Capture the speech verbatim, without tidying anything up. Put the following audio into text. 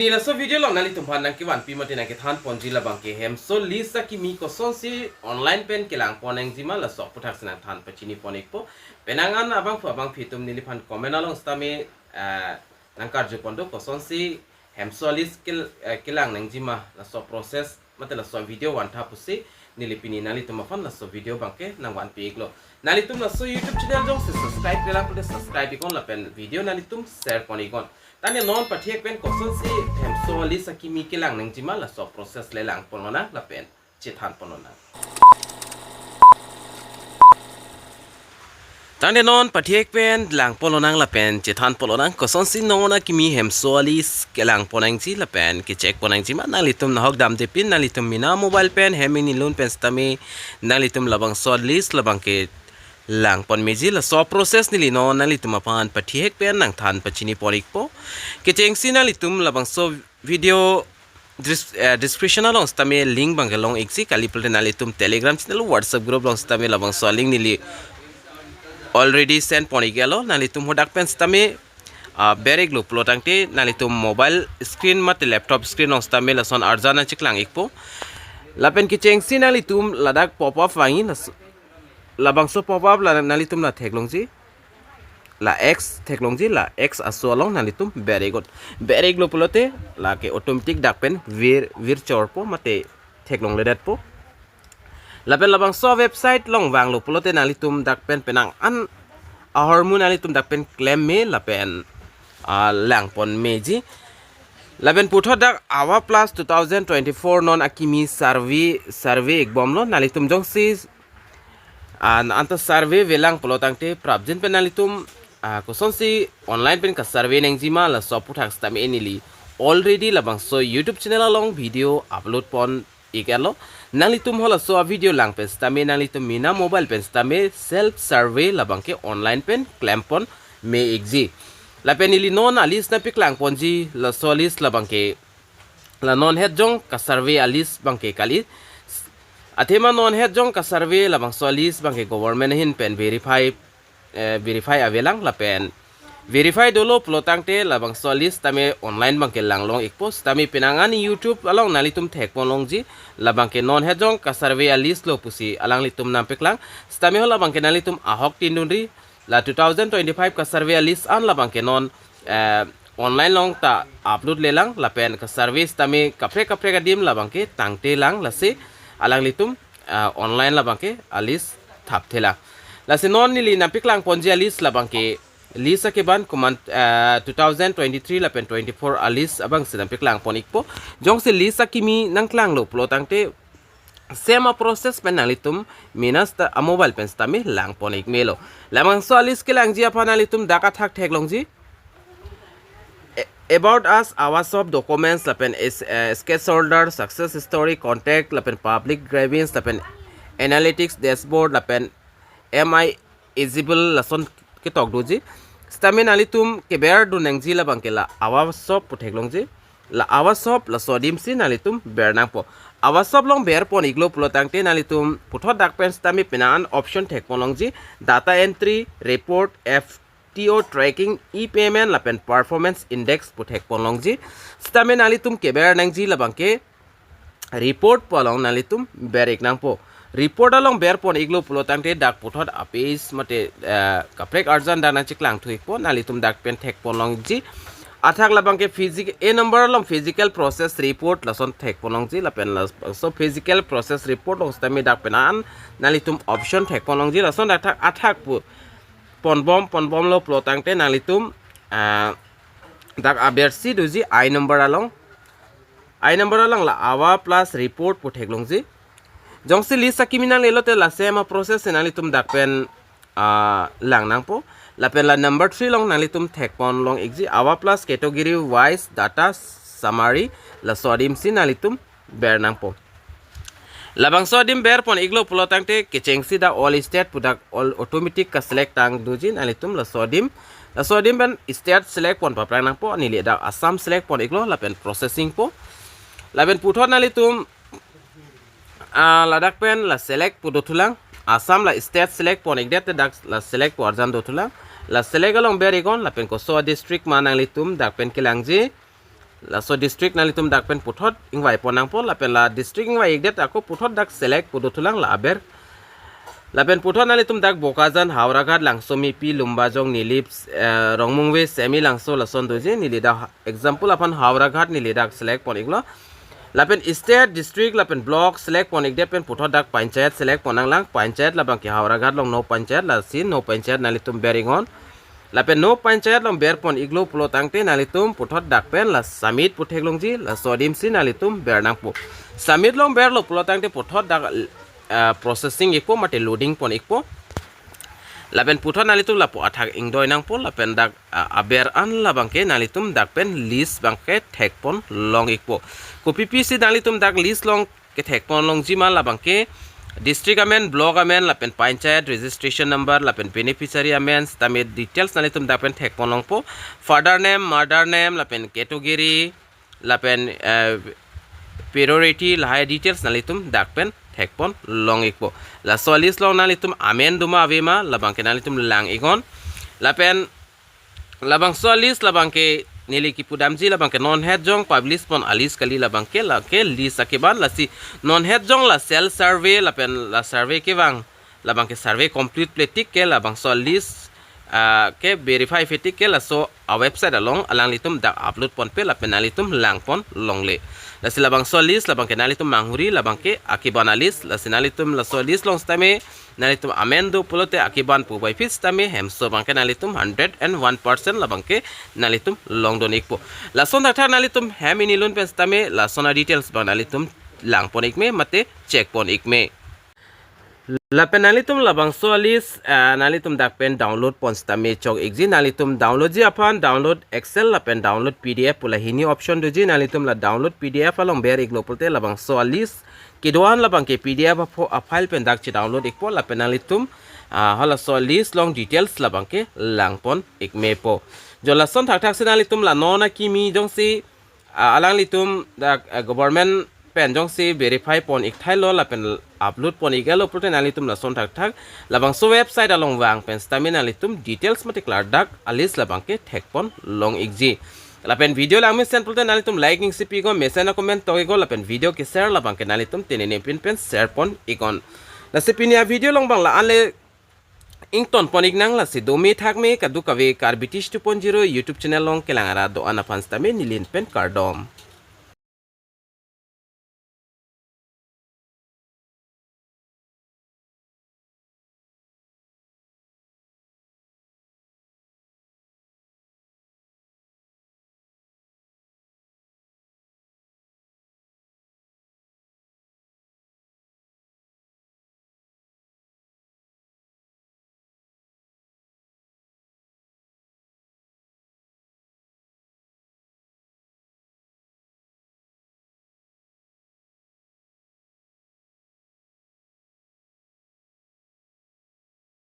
Pini laso video along nanglitum aphan nangkevanpi mate nangkethan ponji labang ke hemso list akimi kosonsi online pen kelang pon nangjima laso aputhaksi nangthan pachini pon ikpo. Penang an abangphu abangphi atum neliphan comment along sitame, eh, nangkarju pon do kosonsi hemso list kel-, eh, kelang nangjima laso process mate laso video vantha pusi neli pini nanglitum aphan laso video abang ke nangvanpi iklo. Nanglitum laso YouTube channel jongsi subscribe-lelang pulote subscribe iknon lapen video nanglitum share pon iknon. Tangte non pathek pen kosonsi hemso list akimi kelang nangjima laso process le lang pon lonang lapen chethan pon lonang. Tangte non pathek pen lang pon lonang lapen chethan pon lonang kosonsi non akimi hemso list kelang pon nangji lapen ke-check pon nangjima. Nanglitum nahok damde pin nanglitum mena mobile pen hem ingni lun pen sitame nanglitum labangso list labang ke lang pon meji. Laso process neli non nanglitum aphan pathek pen nangthan pachini pon ikpo. Kechengsi nanglitum labangso video dris-, eh, description along sitame link abang ke long ikji, kali pulote nanglitum Telegram channel, WhatsApp group along sitame labangso link neli already send pon iklo. Nanglitum hadak pen sitame, ah, ber iklo pulo tangte nanglitum mobile screen mate laptop screen along sitame lason arjan nangcheklang ikpo. Lapen kechengsi nanglitum ladak pop up vangji, las-, labangso pop up la nanglitum la theklongji. La X theklongji, la X aso along nanglitum ber iknon. Ber iklo pulote lake automatic dak pen vir, vir chorpo mate theklongledetpo. Lapen labangso website along vanglo pulote nanglitum dak pen penang an ahormu nanglitum dak pen klem me lapen, ah, lang pon meji. Lapen puthot dak Awas Plus two thousand twenty-four non akimi survey, survey ikbomlo. Nanglitum jongsi an anta survey velang pulo tangte prapjin pen nanglitum, ah, kosonsi online pen ka-survey nangjima laso aputhak sitame neli already labangso YouTube channel along video upload pon iklo. Nanglitum halaso a-video lang pen sitame nanglitum mena mobile pen sitame self survey labang ke online pen klem pon me ikji. Lapen neli non a-list nangpeklang ponji, laso list labang ke la non het jong ka-survey a-list abang ke kali. Athema non het jong ka-survey labangso a-list abang ke government ahin pen verify, eh, verify avelang lapen verify dolo pulo tangte labangso a-list tame online abang ke lang long ikpo. Sitame penang an YouTube along nanglitum thek pon longji, labang ke non het jong ka-survey a-list lo pusi alanglitum nangpeklang. Sitame halabang ke nanglitum ahok tin dunri, la two thousand twenty-five ka-survey a-list an labang ke non, eh, online along ta upload lelang lapen ka-survey sitame kaprek kaprek adim labang ke tangtelang, lasi alanglitum, eh, online labang ke a-list thapthelang. Lasi non neli nangpeklang ponji a-list labang ke list akeban komat, eh, two thousand twenty-three lapen twenty-four a-list abangsi nangpeklang pon ikpo. Jongsi list akimi nangklanglo pulo tangte same a-process pen nanglitum mena sita a-mobile pen sitame lang pon ik melo. Labangso a-list kelangji aphan nanglitum dak athak theklongji. A-, About Us, Awas Shop, Documents lapen is, eh, Sketch Holder, Success Story, Contact lapen Public Grievance lapen Analytics Dashboard lapen M I Eligible lason ketok doji. Sitame nanglitum keber dun nangji labang ke la Awas Shop pu theklongji. La Awas Shop laso adim si nanglitum ber nangpo. Awas Shop along ber pon iklo pulo tangte nanglitum puthot dak pen sitame penang an option thek pon longji. Data entry, report, F T O tracking, e-payment lapen performance index pu thek pon longji. Sitame nanglitum keber nangji labang ke report pu along nanglitum ber ik nangpo. Report along ber pon iklo pulo tangte dak puthot a-page mate, eh, kaprek arjan dak nangcheklang thu ikpo, nanglitum dak pen thek pon longji. Athak labang ke physic-, A number along physical process report lason thek pon longji lapen laso physical process report along sitame dak pen an nanglitum option thek pon longji, lason dak thak athak pu pon bom, pon bomlo pulo tangte nanglitum, ah, dak aber si doji I number along. I number along la Awas Plus report pu theklongji. Jongsi list akimi nanglelo te la same a-process si nanglitum dak pen, ah, lang nangpo. Lapen la number three along nanglitum thek pon long ikji, Awas Plus category wise data summary, laso adim si nanglitum ber nangpo. Labangso adim ber pon iklo pulo tangte kechengsi dak all state pu dak all automatic ka-select tang doji, nanglitum laso adim, laso adim pen state select pon paphrang nangpo. Neli dak Assam select pon iklo lapen processing po. Lapen puthot nanglitum, ah, ladak pen la select pu dothulang. Assam la state select pon ikdet te dak la select pu arjan dothulang. La select along ber iknon lapen koso a-district ma nanglitum dak pen kelangji. Laso district nanglitum dak pen puthot ingvai pon nangpo, lapen la district ingvai ikdet ako puthot dak select pu dothulang la aber. Lapen puthot nanglitum dak Bokajan, Howraghat, Langsomepi, Lumbajong, Nilip, eh, Rongmongve, Semelangso lason doji. Neli dak example aphan Howraghat neli dak select pon iklo. Lapen state, district lapen block select pon ikdet pen puthot dak panchayat select pon nanglang. Panchayat labangke Howraghat along no panchayat, lasi no panchayat nanglitum ber iknon. Lapen no panchayat along ber pon iklo pulo tangte nanglitum puthot dak pen la submit pu theklongji, laso adim si nanglitum ber nangpo. Submit along berlo pulo tangte puthot dak, ah, processing ikpo mate loading pon ikpo. Lapen puthot nanglitum lapu athak ingdoi nangpo, lapen dak, ah, aber an labangke nanglitum dak pen list abangke thek pon long ikpo. Kopi pisi nanglitum dak list along kethek pon longji ma labangke district amen, block amen, lapen panchayat registration number, lapen beneficiary amen sitame details nanglitum dak pen thek pon longpo. Father name, mother name, lapen category, lapen, eh, priority, lahai details nanglitum dak pen thek pon long ikpo. Laso list along nanglitum amen doma ave ma labangke nanglitum lang iknon. Lapen labangso list labangke neli kipudamji labangke non het jong publish pon a-list kali, labangke lake list akeban, lasi non het jong la self survey lapen la survey kevang labangke survey complete ple tik ke labangso list, ah, ke verify ple tik ke laso a-website along alanglitum dak upload ponpe lapen nanglitum lang pon longle. Lasi labangso list labangke nanglitum manghuri labangke akeban a-list, lasi nanglitum laso list along sitame nanglitum amen do pulote akeban pu bai phi sitame hemso abangke nanglitum hundred and one percent labangke nanglitum longdun ikpo. Lason thakthak nanglitum hem inilun pen sitame lason a-details abang nanglitum lang pon ikme mate check pon ikme. Lapen nanglitum labangso a-list, ah, nanglitum dak pen download pon sitame chok ikji. Nanglitum download ji aphan download Excel lapen download P D F pu la hini option doji. Nanglitum la download P D F along ber iklo pulote labangso a-list kedo-an labangke P D F apho a-file pen dak che download ikpo lapen nanglitum, ah, halaso list along details labangke lang pon ikmepo. Jo lason thakthak si nanglitum la non akimi jongsi, ah, alanglitum dak, ah, government pen jongsi verify pon ikthailo lapen upload pon iklo pulote nanglitum lason thakthak labangso website along vang pen sitame nanglitum details mate klardak a-list labangke thek pon long ikji. Lapen video lang mesen pulote nanglitum like ning si pi iknon, mesen a-comment tok iknon, lapen video ke-share labangke nanglitum tenene pin pen share pon iknon. Lasi pini a-video along abang la-an le ington pon iknang, lasi dome thakme kadokave Karbi Tish two point zero YouTube channel along kelang arat do-an aphan sitame neli pen kardom.